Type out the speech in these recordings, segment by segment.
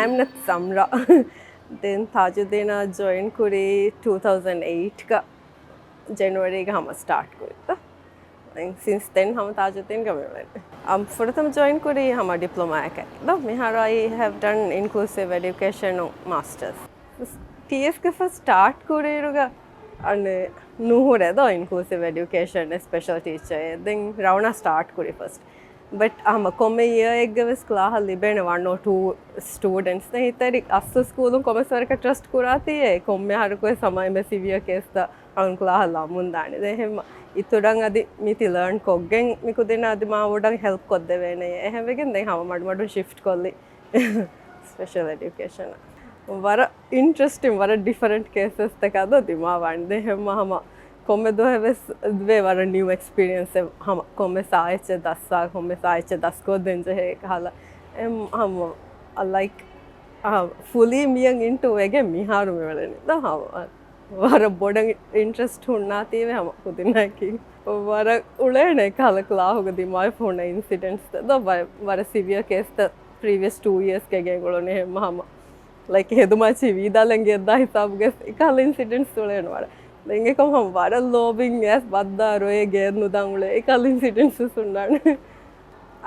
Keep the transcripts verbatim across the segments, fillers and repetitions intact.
އަމްނަތް ސަމްރާ. ދެން ތާޖުއްދީނާ ޖޮއިން ކުރީ ޓޫ ތައުސަން އެއިޓްގަ ޖެނުއަރީގަ ހަމަ ސްޓާޓް ކުރިތަ. ދެން ސިންސް ދެން ހަމަ ތާޖުއްދީންގަ މިވެން. އަމް ފުރަތަމަ ޖޮއިން ކުރީ ހަމަ ޑިޕްލޮމާއަކަށް. ދޯ މިހާރު އައި ހެވް ޑަން އިންކްލޫސިވް އެޑިއުކޭޝަނު މާސްޓަރސް. ޓީއެސްގެ ފަސްޓް ސްޓާޓް ކުރިއިރުގަ އަނެއް ނުހުރޭ ދޯ އިންކްލޫސިވް އެޑިއުކޭޝަން ސްޕެޝަލް ޓީޗަރ. ދެން ރައުނާ ސްޓާޓް ކުރި ފަސްޓް. ބަޓް ހަމަ ކޮންމެ އިޔަރެއްގަ ވެސް ކްލާހަށް ލިބޭނެ ވަން އޯ ޓޫ ސްޓޫޑެންޓްސް. ދެން ހިތަށް އަސްލު ސްކޫލުން ކޮންމެސް ވަރަކަށް ޓްރަސްޓް ކުރާތީ އެ ކޮންމެ އަހަރަކު ވެސް ހަމަ އެންމެ ސިވިއަ ކޭސްތައް އަޅުން ކްލާހަށް ލަމުން ދާނެ. ދެން އެހެން އިތުރަށް އަދި މިތި ލަރން ކޮށްގެން މި ކުދިންނަށް އަދި މާ ބޮޑަށް ހެލްޕް ކޮށްދެވޭނެ. އެހެން ވެގެން ދެން ހަމަ މަޑުމަޑުން ޝިފްޓް ކޮށްލި ސްޕެޝަލް އެޑިއުކޭޝަނަށް. ވަރަށް އިންޓްރެސްޓިން، ވަރަށް ޑިފަރެންޓް ކޭސަސްތަކާ ދޯ ދިމާވާނެ. ދެން ހަމަ ކޮންމެ ދުވަހެއް ވެސް ވޭ ވަރަށް ނިއު އެކްސްޕީރިއަންސެއް. ހަމަ ކޮންމެސް އާއެއްޗެއް ދަސްވާ، ކޮންމެސް އާއެއްޗެއް ދަސްކޮށްދޭން ޖެހޭ ކަހަލަ. އެމް ހަމަ ލައިކް ފުލީ މިއަށް އިންޓު ވެގެން މިހާރު މި ވެޅެނީ. ދޯ ހަމަ ވަރަށް ބޮޑަށް އިންޓްރެސްޓް ހުންނާތީވެ ހަމަ ކުދިންނަކީ. ވަރަށް އުޅޭނެ ކަހަލަ ކްލާހުގަ ދިމާވެފަ ހުންނަ އިންސިޑެންޓްސް ދޯ ވަ-، ވަރަށް ސިވިއަ ކޭސްތައް ޕްރީވިއަސް ޓޫ އިޔާސްގަ ގެންގުޅުނީ ހެން ހަމަ ލައިކް ހެދުމާޗި ވީދާލަން ގެއްދާ ހިސާބުގަ އެކަހަލަ އިންސިޑެންޓްސް އުޅޭނެ ވަރަށް. ދެން އެކަމް ހަމަ ވަރަށް ލޯބިން އެސް ބައްދާ ރޮއެ ގެއެއް ނުދާން އުޅޭ އެކަހަލަ އިންސިޑެންޓްސް ވެސް ހުންނާނެ.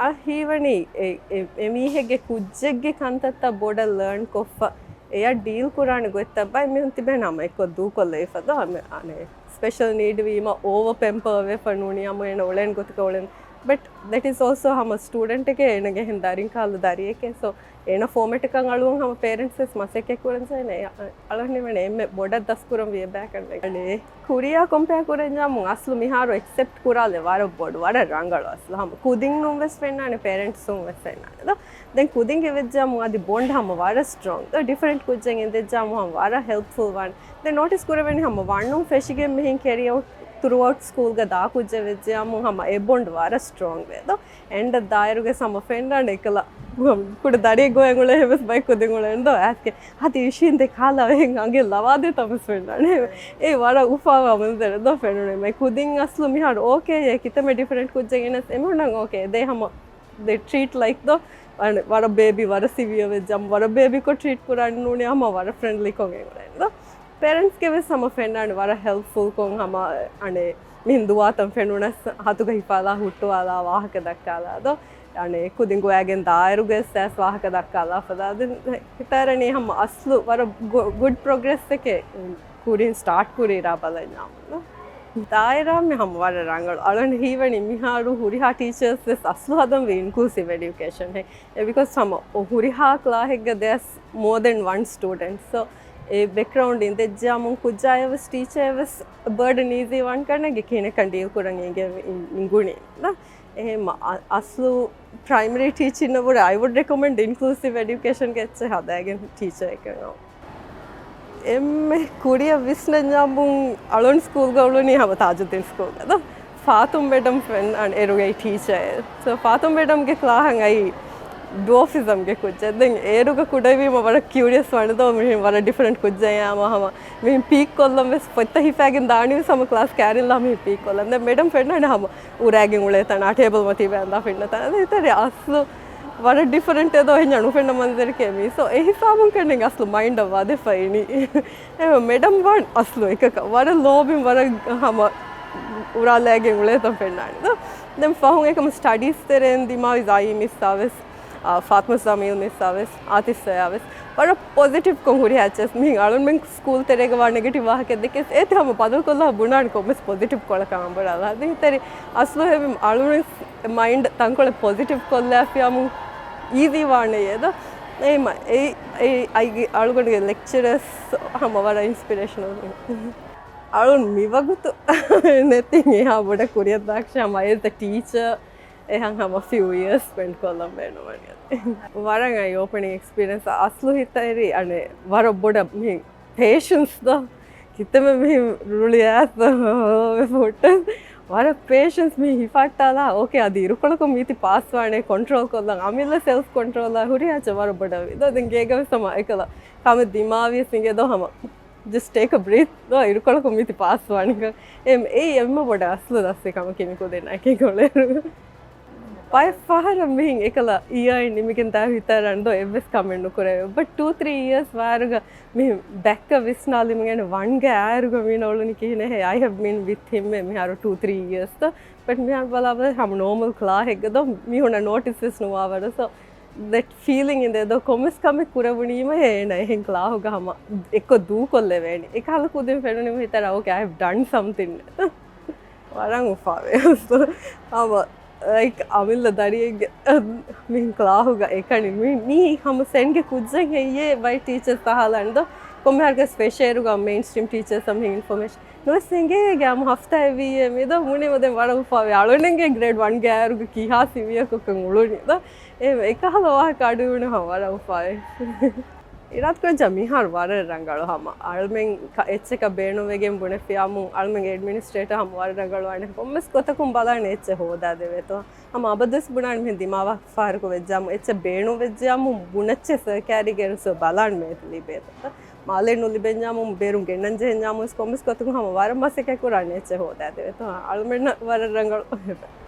އަ، ހީވަނީ އެ، އެ، އެ މީހެއްގެ ކުއްޖެއްގެ ކަންތައްތައް ބޮޑަށް ލާން ކޮށްފަ، އެޔަށް ޑީލް ކުރާނެ ގޮތްތައް ބައެއް މީހުން ތިބޭނެ ހަމަ އެއްކޮށް ދޫކޮށްލައިފަ ދޯ ހަމަ އަނެއް ސްޕެޝަލް ނީޑް ވީމަ އޯވަ ޕެމްޕަ ވެފަ ނޫނީ ހަމަ އޭނަ އުޅޭން ގޮތަކަށް އުޅެން. ބަޓް ދެޓް އިޒް އޯލްސޯ ހަމަ ސްޓޫޑެންޓެކޭ އޭނަގެ ހެން ދަރިން ކާލު ދަރިއެކޭ. ސޯ އޭނަ ފޯމެޓަކަށް އަޅުވަން ހަމަ ޕޭރެންޓްސް ވެސް މަސައްކަތް ކުރަން ޖެހޭނެ. އަޅަން ހީވަނީ އެންމެ ބޮޑަށް ދަސްކުރަން ވިޔަ ބޭކަން ވެގެން. ކުރިޔާ ކޮމްޕެއާ ކުރެންޏާމު އަސްލު މިހާރު އެކްސެޕްޓް ކުރާލެ ވަރަށް ބޮޑު، ވަރަށް ރަނގަޅު އަސްލު. ހަމަ ކުދިންނުން ވެސް ފެންނާނެ، ޕޭރެންޓްސުން ވެސް ފެންނާނެ. ދޯ ދެން ކުދިންގެ ވެއްޖާމު އަދި ބޮންޑް ހަމަ ވަރަށް ސްޓްރޮންގް. ދޯ ޑިފަރެންޓް ކުއްޖެއް އިނދެއްޖާމު ހަމަ ވަރަށް ހެލްޕްފުލް ވާން. ދެން ނޯޓިސް ކުރެވެނީ ހަމަ ވަންނުން ފެށިގެން މިހިން ކެރިއައުޓް ތުރޫއައުޓް ސްކޫލްގަ ދާ ކުއްޖެއް ވެއްޖާމު ހަމަ އެ ބޮންޑް ވަރަށް ސްޓްރޮންގް ވޭ. ދޯ އެންޑަށް ދާއިރުގެ ހަމަ ފެންނާނެ އެކަލަ ކުޑަ ދަރިއެއް ގޮވެން އުޅޭ ހެވެސް ބައެއް ކުދިން އުޅެން ދޯ އައިސްގެ އަދި އިށީނދެ ކާލާ އެހެން އަނގެ ލަވާދޭ ތަމަސް ފެންނާނެ. އެ ވަރަށް އުފާވާ މަންޒަރެއް ދޯ ފެނުނީ. މައި ކުދިން އަސްލު މިހާރު އޯކޭ އޭ ކިތަމެ ޑިފަރެންޓް ކުއްޖެއް ގެނެސް އެމީހުންނަށް އޯކޭ ދޭ ހަމަ ދެ ޓްރީޓް ލައިކް ދޯ ވަރަށް ބޭބީ ވަރަށް ސިވިއަ ވެއްޖާ ވަރަށް ބޭބީކޮށް ޓްރީޓް ކުރާނެ ނޫނީ ހަމަ ވަރަށް ފްރެންޑްލީކޮށް އެނގުނެ ދޯ. ޕޭރެންޓްސްގެ ވެސް ހަމަ ފެންނާނެ ވަރަށް ހެލްޕްފުލްކޮށް ހަމަ އަނެއް މިހިން ދުވާތަން ފެނުނަސް ހަތުގަ ހިފާލާ ހުއްޓުވާލާ ވާހަކަ ދައްކާލާ ދޯ. އަނެއް ކުދިން ގޮވާގެން ދާއިރުގެ ސާސް ވާހަކަ ދައްކާލާ ފަދާ ދެން ހިތަށްއަރަނީ ހަމަ އަސްލު ވަރަށް ގު-، ގުޑް ޕްރޮގްރެސްއެކޭ ކުރިން ސްޓާޓް ކުރީރާ ބަލަންޏާމުން. ދާއިރާ މި ހަމަ ވަރަށް ރަނގަޅު. އަޅަން ހީވަނީ މިހާރު ހުރިހާ ޓީޗަރސް ވެސް އަސްލު ހަދަންވީ އިންކްލޫސިވް އެޑިއުކޭޝަން ހެ. އެ ބިކޮސް ހަމަ ހުރިހާ ކްލާހެއްގަ ދެއަސް މޯ ދެން ވަން ސްޓޫޑެންޓް. ސޯ އެ ބެކްގްރައުންޑް އިނދެއްޖާމުން ކުއްޖާޔަށް ވެސް ޓީޗަރ ވެސް ބަރޑަން އީޒީ ވާން ކަންނޭނގެ ކިހިނެއްކަން ޑީލް ކުރަން އިނގެ އިނގުނީ. އެހެން އަ-، އަސްލު ޕްރައިމަރީ ޓީޗިންނަށް ވުރެ I would recommend inclusive education ގެ އެއްޗެއް ހަދާގެން ޓީޗަރ އެކަން. އެންމެ ކުރިއަށް ވިސްނަންޏާމުން އަޅުން ސްކޫލްގަ އުޅުނީ ހަމަ ތާޖުއްދީން ސްކޫލްގަ ދޯ. ފާތުން މެޑަމް ފެން އަން އޭރުގައި ޓީޗަރ. ސޯ ފާތުން މެޑަމްގެ ކްލާހަށް އައި ޑްވާފިޒަމްގެ ކުއްޖެއް. ދެން އޭރުގަ ކުޑަވީމަ ވަރަށް ކިއުރިއަސް ވާނެ ދޯ މިހިން ވަރަށް ޑިފަރެންޓް ކުއްޖެއް އާމަ ހަމަ މިހިން ޕީކް ކޮށްލަން ވެސް ފޮތްތައް ހިފާގެން ދާނީ ވެސް ހަމަ ކްލާސް ކައިރިން ލާ މިހިން ޕީކް ކޮށްލަން. ދެން މެޑަމް ފެންނާނެ ހަމަ އުރާގެން އުޅޭ ތަނާ ޓޭބަލް މަތީ ބޭންދާ ފެންނަ ތަނާ. ދެން އިތަރެ އަސްލު ވަރަށް ޑިފަރެންޓޭ ދޯ އެހެން ނުފެންނަ މަންޒަރެކޭ މީ. ސޯ އެ ހިސާބުން ކަންނޭނގެ އަސްލު މައިންޑަށް ވަދެފަ އިނީ. އެ މެޑަމް ވާން އަސްލު އެކަކަށް ވަރަށް ލޯބިން ވަރަށް ހަމަ އުރާލައިގެން އުޅޭތަން ފެންނާނެ ދޯ. ދެން ފަހުން އެކަމަ ސްޓަޑީސް ތެރޭން ދިމާވި ޒާއީ މިސްއާ ވެސް، އާ، ފާތްމަ ޖަމީލް މިސްއާ ވެސް، އާތިފް ސަޔާ ވެސް ވަރަށް ޕޮޒިޓިވްކޮށް ހުރިހާ އެއްޗެއް. މިހިން އަޅުންމެން ސްކޫލް ތެރޭގަ ވާ ނެގެޓިވް ވާހަކަ ދެކެސް އޭތި ހަމަ ބަދަލުކޮށްލާ ބުނާނެ ކޮންމެސް ޕޮޒިޓިވް ކޮޅަކަށް އަނބުރާލާ. ދެން އިތަރި އަސްލު ހެވި އަޅުން މައިންޑް ތަންކޮޅެއް ޕޮޒިޓިވް ކޮށްލާފިޔާމު އީޒީ ވާނެ އޭ ދޯ. އެއީމަ އެ، އެ، އައިގެ އަޅުގަނޑުގެ ލެކްޗަރަސް ހަމަ ވަރަށް އިންސްޕިރޭޝަނަލް. އަޅުން މިވަގުތު ނެތިން އެހާ ބޮޑަށް ކުރިއަށްދާކަށް ހަމަ އޭޒް އަ ޓީޗަރ އެހަން ހަމަ ފިއު އިޔާސް ސްޕެންޑް ކޮށްލަން ބޭނުމަނީ. ވަރަށް އައި އޯޕަނިން އެކްސްޕީރިއެންސް އަސްލު ހިތަށް އެރި އަނެއް ވަރަށް ބޮޑަށް މި ޕޭޝަންސް ދޯ. ކިތަންމެ މިހިން ރުޅިއައިސް ފުއްޓަސް ވަރަށް ޕޭޝަންސް މި ހިފައްޓާލާ. އޯކޭ، އަދި އިރުކޮޅަކުން މީތި ޕާސް ވާނެ ކޮންޓްރޯލް ކޮށްލަން. އަމިއްލަ ސެލްފް ކޮންޓްރޯލާ ހުރިހާ ޗަ ވަރަށް ބޮޑަށް ވި. ދޯ ދެން ގޭގަ ވެސް ހަމަ އެކަލަ ކަމެއް ދިމާވިޔަސް އިނގޭ ދޯ ހަމަ ޖަސްޓް ޓޭކް އަ ބްރީތް ދޯ. އިރުކޮޅަކުން މީތި ޕާސް ވާނެކަން. އެ، އެއީ އެންމެ ބޮޑަށް އަސްލު ދަސްވި ކަމަކީ މި ކުދިންނަކީ ކޮޅޭރު. ބައެއް ފަހަރަށް މިހިން އެކަލަ އިޔާއިން ނިމިގެން ދާ ހިތަށް ރަންދޯ އެއްވެސް ކަމެއް ނުކުރެވޭ. ބަޓް ޓޫ ތްރީ އިޔާސް ވާއިރުގަ މިހިން ބެއްކަ ވިސްނާލިމުގެން ވަންގެ އާއިރުގަ މީނަ އުޅުނީ ކިހިނެއް ހޭ؟ I have been with him އެ މިހާރު ޓޫ ތްރީ އިޔާސްތަ. ބަޓް މިހާރު ބަލާބަލަ ހަމަ ނޯމަލް ކްލާހެއްގަ ދޯ މީހުންނަށް ނޯޓިސް ވެސް ނުވާވަރަށް. ސޯ ދެޓް ފީލިން އިނދޭ ދޯ ކޮންމެސް ކަމެއް ކުރެވުނީމަ އޭނަ އެހެން ކްލާހުގަ ހަމަ އެއްކޮށް ދޫކޮށްލެވޭނީ. އެކަހަލަ ކުދިން ފެނުނީމަ ހިތަރާ، އޯކޭ، I have done something. ވަރަށް އުފާވޭ. ހަމަ ލައިކް އަމިއްލަ ދަރިއެއްގެ މިހިން ކްލާހުގަ އެކަނި މި، މީ ހަމަ ސެންގެ ކުއްޖެއް ހެއްޔޭ ބައި ޓީޗަރސް އަހާލަން ދޯ. ކޮންމެހާރުގަސް ފެށޭއިރުގަ މެއިން ސްޓްރީމް ޓީޗަރސް އަށް މިހިން އިންފޮމޭޝަން ނުވެސް އެނގޭ ގާމު ހަފްތާއެއް ވީއޭ މި ދޯ. މުނިމަ ދެން ވަރަށް އުފާވޭ. އަޅުނެންގެ ގްރޭޑް ވަންގެ އާއިރުގަ ކިހާ ސިވިއަކޮކަން އުޅުނީ ދޯ. އެ އެކަހަލަ ވާހަކަ އަޑުއިވުނު ހަމަ ވަރަށް އުފާވޭ. އިރާދަކުރައްޖާ މިހާރު ވަރަށް ރަނގަޅު ހަމަ. އަޅުމެން ކަ-، އެއްޗަކަށް ބޭނުންވެގެން ބުނެފިޔާމު، އަޅުމެންގެ އެޑްމިނިސްޓްރޭޓަ ހަމަ ވަރަށް ރަނގަޅު ވާނެ. ކޮންމެސް ގޮތަކުން ބަލާނެ އެއްޗެއް ހޯދާދެވޭތޯ. ހަމަ އަބަދުވެސް ބުނާނެ މިހެން ދިމާވާ ފަހަރަކު ވެއްޖާމު، އެއްޗެއް ބޭނުން ވެއްޖިޔާމު، ބުނައްޗެއް ސަރުކާރީގެ އިރުސު ބަލާން މޭތި ލިބޭތޯ. މާލެ ނުލިބެންޏާމު، ބޭރުން ގެންނަން ޖެހެންޏާމު ވެސް ކޮންމެސް ގޮތަކުން ހަމަ ވަރަށް މަސައްކަތް ކުރާނެ އެއްޗެއް ހޯދާދެވޭތޯ. އަޅުމެންނަށް ވަރަށް ރަނގަޅު.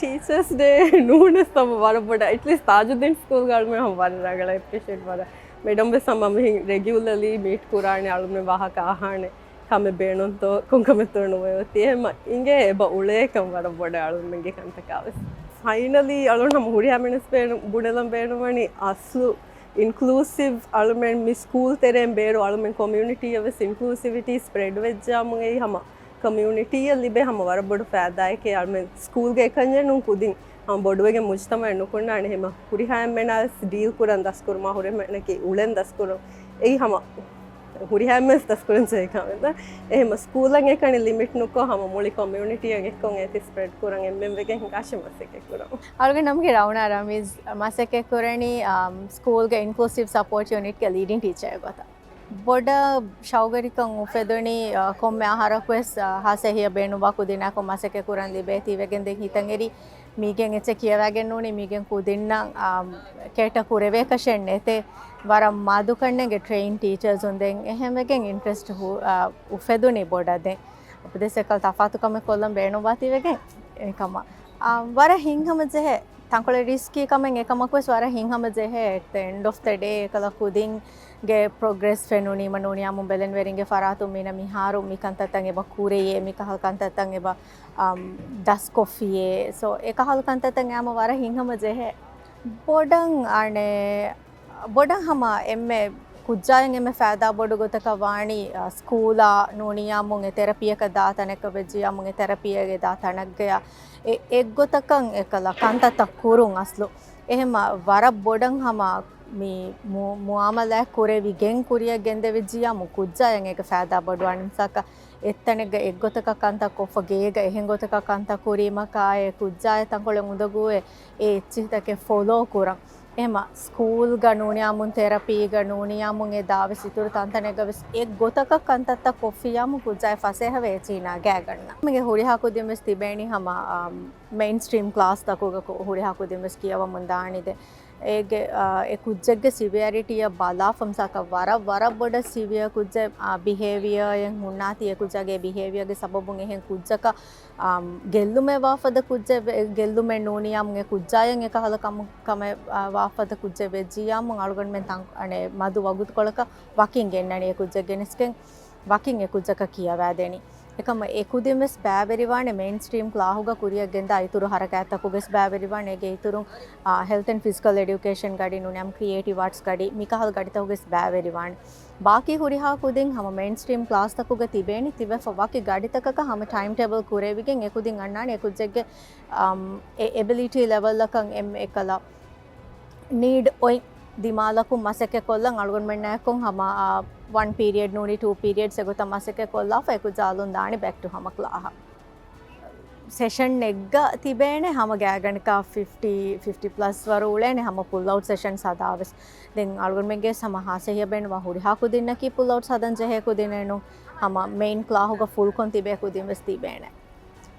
ޓީޗަރސް ޑޭ ނޫނަސް ހަމަ ވަރަށް ބޮޑަށް، އެޓްލީސްޓް ތާޖުއްދީން ސްކޫލްގަ އަޅުމެން ހަމަ ވަރަށް ރަނގަޅަށް އެޕްރިޝިއޭޓް ވަރަށް. މެޑަމް ވެސް ހަމަ މިހިން ރެގިއުލަރލީ މީޓް ކުރާނެ، އަޅުމެން ވާހަކަ އަހާނެ، ކަމެއް ބޭނުންތޯ، ކޮން ކަމެއްތޯ ނުވެ އޮތީ. އެހެން އިނގޭ އެބަ އުޅޭކަން ވަރަށް ބޮޑަށް އަޅުމެންގެ ކަންތަކާ ވެސް. ފައިނަލީ އަޅުން ހަމަ ހުރިހާ މިނެސް ބޭނު-، ބުނެލަން ބޭނުންވަނީ އަސްލު އިންކްލޫސިވް އަޅުމެން މި ސްކޫލް ތެރެއިން ބޭރު އަޅުމެން ކޮމިއުނިޓީއަށް ވެސް އިންކްލޫސިވިޓީ ސްޕްރެޑް ވެއްޖާމު އެއީ ހަމަ ކޮމިއުނިޓީއަށް ލިބޭ ހަމަ ވަރަށް ބޮޑު ފައިދާއެކޭ. އަޅުމެން ސްކޫލްގެ އެކަންޏެއް ނޫން ކުދިން ހަމަ ބޮޑުވެގެން މުޖްތަމައެއް ނުކުންނާނެ. ހަމަ ހުރިހާ އެންމެނާވެސް ޑީލް ކުރަން ދަސްކުރުމާ ހުރިހާ އެންމެނަކީ އުޅެން ދަސްކުރުން. އެއީ ހަމަ ހުރިހާ އެންމެން ދަސްކުރަން ޖެހޭ ކަމެއް ދޯ. އެހެމަ ސްކޫލަށް އެކަނި ލިމިޓް ނުކޮށް ހަމަ މުޅި ކޮމިއުނިޓީއަށް އެއްކޮށް އޭތި ސްޕްރެޑް ކުރަން އެންމެން ވެގެން ހިނގާށޭ މަސައްކަތް ކުރަމު. އަޅުގަނޑު ނަމުގެ ރައުނާ ރަމީޒް މަސައްކަތް ކުރަނީ، އާ، ސްކޫލްގެ އިންކްލޫސިވް ސަޕޯޓް ޔުނިޓްގެ ލީޑިން ޓީޗަރ ގޮތަށް. ބޮޑަށް ޝައުގުވެރިކަން އުފެދުނީ، އާ، ކޮންމެ އަހަރަކުވެސް، އާ، ހާސް އެހީއަށް ބޭނުންވާ ކުދިންނާކު މަސައްކަތް ކުރަން ލިބޭތީ ވެގެން ދެން ހިތަށް އެރި މީގެން އެއްޗެއް ކިޔަވާގެން ނޫނީ މީގެން ކުދިންނަށް، އާ، ކޭޓަ ކުރެވޭކަށެއް ނެތޭ. ވަރަށް މަދުކަންނޭނގެ ޓްރެއިން ޓީޗާސުން ދެން އެހެންވެގެން އިންޓްރެސްޓް ހު-، އާ، އުފެދުނީ ބޮޑަށް ދެން. އަބަދުވެސް އެކަލަ ތަފާތު ކަމެއް ކޮށްލަން ބޭނުންވާތީ ވެގެން އެކަމަށް. އާ، ވަރަށް ހިތްހަމަޖެހޭ. ތަންކޮޅެއް ރިސްކީ ކަމެއް އެކަމަކުވެސް ވަރަށް ހިތްހަމަޖެހޭ. އެޓް ދަ އެންޑް އޮފް ދަ ޑޭ އެކަލަ ކުދިންގެ ޕްރޮގްރެސް ފެނުނީމަ ނޫނިޔާމު ބެލެންވެރިންގެ ފަރާތުން މީނަ މިހާރު މި ކަންތައްތައް އެބަ ކުރެޔޭ، މިކަހަލަ ކަންތައްތައް އެބަ، އަމް، ދަސްކޮށްފިޔޭ. ސޯ، އެކަހަލަ ކަންތައްތައް އާމަ ވަރަށް ހިތްހަމަޖެހޭ. ބޮޑަށް އަނެއް ބޮޑަށް ހަމަ އެންމެ ކުއްޖާއަށް އެންމެ ފައިދާ ބޮޑު ގޮތަކަށް ވާނީ، އަ، ސްކޫލާ ނޫނިޔާމުން އެ ތެރަޕީއަކަށް ދާ ތަނެއްގަ ވެއްޖިޔާމުން އެ ތެރަޕީއެއް ދާ ތަނެއްގަޔަށް އެ އެއްގޮތަކަށް އެކަލަ ކަންތައްތައް ކުރުން އަސްލު. އެހެމަ ވަރަށް ބޮޑަށް ހަމަ މި މު-، މުއާމަލާތް ކުރެވިގެން ކުރިއަށް ގެންދެވިއްޖިޔާމު ކުއްޖާއަށް އޭގެ ފައިދާ ބޮޑުވާނެ. މިސާލަކަށް އެއްތަނެއްގަ އެއްގޮތަކަށް ކަންތައް ކޮށްފަ ގޭގަ އެހެން ގޮތަކަށް ކަންތައް ކުރީމަކާއެ ކުއްޖާއަށް ތަންކޮޅެއް އުނދަގޫވެ އެ އެއްޗިހިތަކެއް ފޮލޯ ކުރަން. އެހެމަ ސްކޫލްގަ ނޫނިޔާމުން ތެރަޕީގަ ނޫނިޔާމުން އެ ދާވެސް އިތުރު ތަންތަނެއްގަވެސް އެއްގޮތަކަށް ކަންތައްތައް ކޮށްފިއްޔާމު ކުއްޖާއަށް ފަސޭހަވޭ އެއްޗިހި ނަގާގަންނަ. މީގެ ހުރިހާ ކުދިންވެސް ތިބޭނީ ހަމަ، އާ، މެއިންސްޓްރީމް ކްލާސްތަކުގަ ކު-، ހުރިހާ ކުދިންވެސް ކިޔަވަމުން ދާނީ ދެ. އޭގެ، އާ، އެ ކުއްޖެއްގެ ސިވިއަރިޓީއަށް ބަލާފަ މިސާލަކަށް ވަރަށް، ވަރަށް ބޮޑަށް ސިވިއަ ކުއްޖެއް، އާ، ބިހޭވިއަރއެއް ހުންނާތީ އެ ކުއްޖާގެ ބިހޭވިއަރގެ ސަބަބުން އެހެން ކުއްޖަކަށް އާ، ގެއްލުމެއް ވާފަދަ ކުއްޖެއް ވެ-، ގެއްލުމެއް ނޫނިޔާމު އެ ކުއްޖާއަށް އެކަހަލަ ކަމު-، ކަމެއް، އާ، ވާފަދަ ކުއްޖެއް ވެއްޖިޔާމު އަޅުގަނޑުމެން ތަން-، އަނެއް މަދު ވަގުތުކޮޅަކަށް ވަކިން ގެންނަނީ އެ ކުއްޖެއް ގެނެސްގެން ވަކިން އެ ކުއްޖަކަށް ކިޔަވާދޭނީ. އެކަމަށް އެ ކުދިން ވެސް ބައިވެރިވާނެ މެއިންސްޓްރީމް ކްލާހުގަ ކުރިއަށް ގެންދާ އިތުރު ހަރަކާތްތަކުގަސް ބައިވެރިވާނެ. އޭގެ އިތުރުން، އާ، ހެލްތް އެންޑް ފިޒިކަލް އެޑިއުކޭޝަން ގަޑި ނޫނިޔާމު ކްރިއޭޓިވް އާޓްސް ގަޑި މިކަހަލަ ގަޑިތަކުގަސް ބައިވެރިވާނެ. ބާކީ ހުރިހާ ކުދިން ހަމަ މެއިންސްޓްރީމް ކްލާސްތަކުގަ ތިބޭނީ ތިބެފަ ވަކި ގަޑިތަކަކަށް ހަމަ ޓައިމް ޓޭބަލް ކުރެވިގެން އެކުދިން އަންނާނެ އެކުއްޖެއްގެ، އަމް، އެ އެބިލިޓީ ލެވަލްއަކަށް އެންމެ އެކަލަ ނީޑް އޮތް ދިމާލަކުން މަސައްކަތްކޮށްލަން އަޅުގަނޑުމެންނާއެކު ހަމަ، އާ، ވަން ޕީރިއަޑް ނޫނީ ޓޫ ޕީރިއަޑްސް އެގޮތަށް މަސައްކަތްކޮށްލާފަ އެކުއްޖާ އަލުން ދާނެ ބެކް ޓު ހަމަ ކްލާހަށް. ސެޝަންއެއްގަ ތިބޭނެ ހަމަ ގާތްގަނޑަކަށް ފިފްޓީ، ފިފްޓީ ޕްލަސް ވަރު އުޅޭނެ ހަމަ ޕުލްއައުޓް ސެޝަންސް ހަދާވެސް. ދެން އަޅުގަނޑުމެންގެ ހަމަ ހާސް އެހީއަށް ބޭނުންވާ ހުރިހާ ކުދިންނަކީ ޕުލްއައުޓްސް ހަދަން ޖެހޭ ކުދިންނެއް ނޫން. ހަމަ މެއިން ކްލާހުގަ ފުލްކޮށް ތިބޭ ކުދިން ވެސް ތިބޭނެ.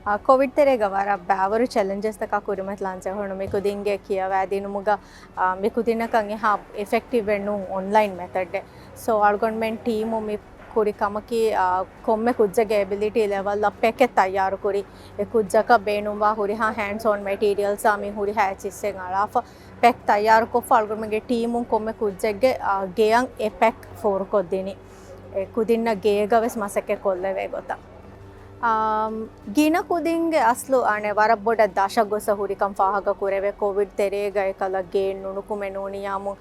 އާ، ކޮވިޑް ތެރޭގަ ވަރަށް ބައިވަރު ޗެލެންޖެސްތަކާ ކުރިމަތިލާން ޖެހުނު މި ކުދިންގެ ކިޔަވާދިނުމުގަ، އާ، މި ކުދިންނަކަށް އެހާ އެފެކްޓިވްއެއް ނޫން އޮންލައިން މެތަޑެއް. ސޯ އަޅުގަނޑުމެން ޓީމު މި ކުރި ކަމަކީ، އާ، ކޮންމެ ކުއްޖެއްގެ އެބިލިޓީ ލެވަލްއަށް ޕެކެއް ތައްޔާރުކުރި، އެ ކުއްޖަކަށް ބޭނުންވާ ހުރިހާ ހޭންޑްސް އޮން މެޓީރިއަލްސްއާ މި ހުރިހާ އެއްޗިއްސެއް އަޅާފަ، ޕެކް ތައްޔާރުކޮށްފަ އަޅުގަނޑުމެންގެ ޓީމުން ކޮންމެ ކުއްޖެއްގެ، އާ، ގެޔަށް އެ ޕެކް ފޯރުކޮށްދިނީ. އެ ކުދިންނަށް ގޭގަ ވެސް މަސައްކަތް ކޮށްލެވޭ ގޮތަށް. އާ، ގިނަ ކުދިންގެ އަސްލު އަނެއް ވަރަށް ބޮޑަށް ދަށަށް ގޮސް ހުރިކަން ފާހަގަ ކުރެވޭ. ކޮވިޑް ތެރޭގަ އެކަލަ ގޭން ނުނުކުމެ ނޫނިޔާމު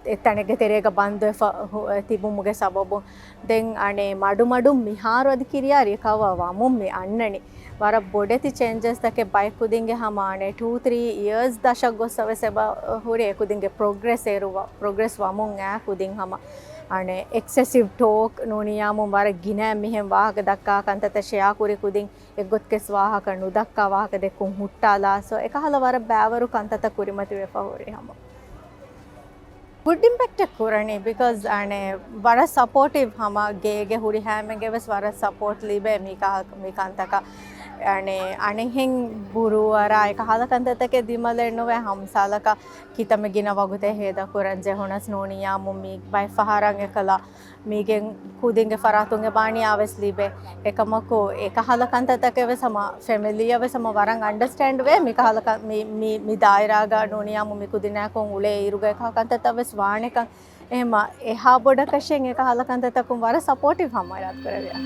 އެ ތަނެއްގެ ތެރޭގަ ބަންދުވެފަ ހު-، ތިބުމުގެ ސަބަބުން. ދެން އަނެއް މަޑުމަޑުން މިހާރު އަދި ކިރިޔާ ރިކަވަ ވަމުން މި އަންނަނީ. ވަރަށް ބޮޑެތި ޗޭންޖަސް ތަކެއް ބައެއް ކުދިންގެ ހަމަ އަނެއް ޓޫ ތްރީ އިޔާސް ދަށަށް ގޮއްސަ ވެސް އެބަ ހުރި އެ ކުދިންގެ ޕްރޮގްރެސް އޭރު ވަ-، ޕްރޮގްރެސް ވަމުން އާ ކުދިން ހަމަ އަނެއް އެކްސެސިވް ޓޯކް ނޫނިޔާމު ވަރަށް ގިނަ މިހެން ވާހަކަ ދައްކާ ކަންތައްތައް ޝެއާ ކުރި ކުދިން އެއްގޮތަކަސް ވާހަކަ ނުދައްކާ ވާހަކަ ދެއްކުން ހުއްޓާލާ. ސޯ އެކަހަލަ ވަރަށް ބައިވަރު ކަންތައްތައް ކުރިމަތިވެފަ ހުރި ހަމަ. ގުޑް އިމްޕެކްޓެއް ކުރަނީ، ބިކޮޒް އަނެއް ވަރަށް ސަޕޯޓިވް ހަމަ ގޭގެ ހުރިހާމެންގެ ވެސް ވަރަށް ސަޕޯޓް ލިބޭ މި ކަ-، މި ކަންތަކަށް. އަނެއް އަނެއްހެން ބުރޫއަރާ އެކަހަލަ ކަންތައްތަކެއް ދިމަލެއް ނުވޭ. ހަމްސާލަކަށް ކިތަންމެ ގިނަ ވަގުތެއް ހޭދަކުރަން ޖެހުނަސް ނޫނިޔާމު މި ބައެއް ފަހަރަށް އެކަލަ މީގެން ކުދިންގެ ފަރާތުން އެބާނިޔާ ވެސް ލިބޭ. އެކަމަކު އެކަހަލަ ކަންތައްތަކެއް ވެސް ހަމަ ފެމިލީއަށް ވެސް ހަމަ ވަރަށް އަންޑަސްޓޭންޑް ވޭ މިކަހަލަ ކަ-، މި، މި، މި ދާއިރާގަ ނޫނިޔާމު މި ކުދިންނާއެކު އުޅޭ އިރުގަ އެކަހަލަ ކަންތައްތައް ވެސް ވާނެކަން. އެހެމަ އެހާ ބޮޑަކަށެއް އެކަހަލަ ކަންތައްތަކުން ވަރަށް ސަޕޯޓިވް ހަމަ އިރާދަކުރެވިޔާ.